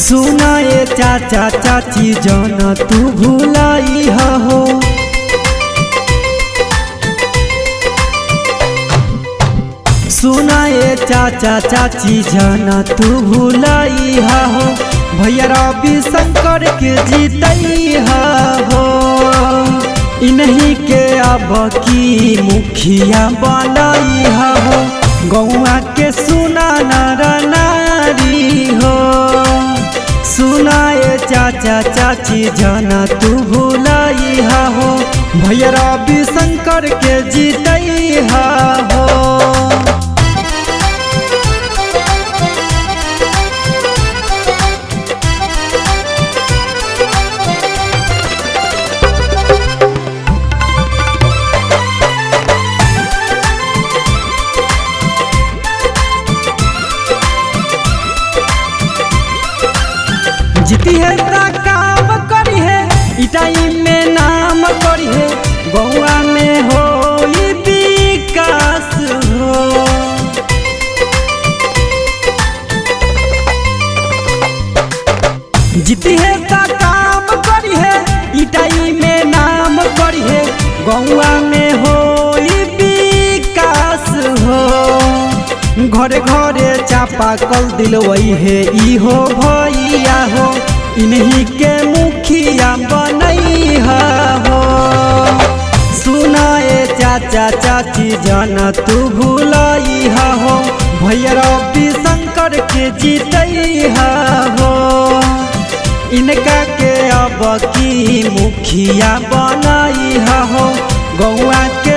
सुनाए चाचा चाची जन तू भुलाई हो। सुनाए चाचा चाची जन तू भुलाई हो, भैया रवि शंकर के जीतई हो। इन्हीं के अब की मुखिया बनाई हो, गौआ के सुना नर नारी हो। सुनाए चाचा चाची जन तू भुलाई हो, भैया रवि शंकर के जीतई हो। जीती है ता काम करी है, इटाई में नाम करी है, गौआ में हो विकास हो। जीती है ता काम करी है, इटाई में नाम करी है, गौआ में हो विकास हो। घरे घरे चापा कल दिलवई है इहो भैया हो, इन्हीं के मुखिया बनई हो। सुनाए चाचा चाची जन तू भुलई हो, भैया रवि शंकर के जीतई हो। इनका के अब की मुखिया बनई हो, गौआ के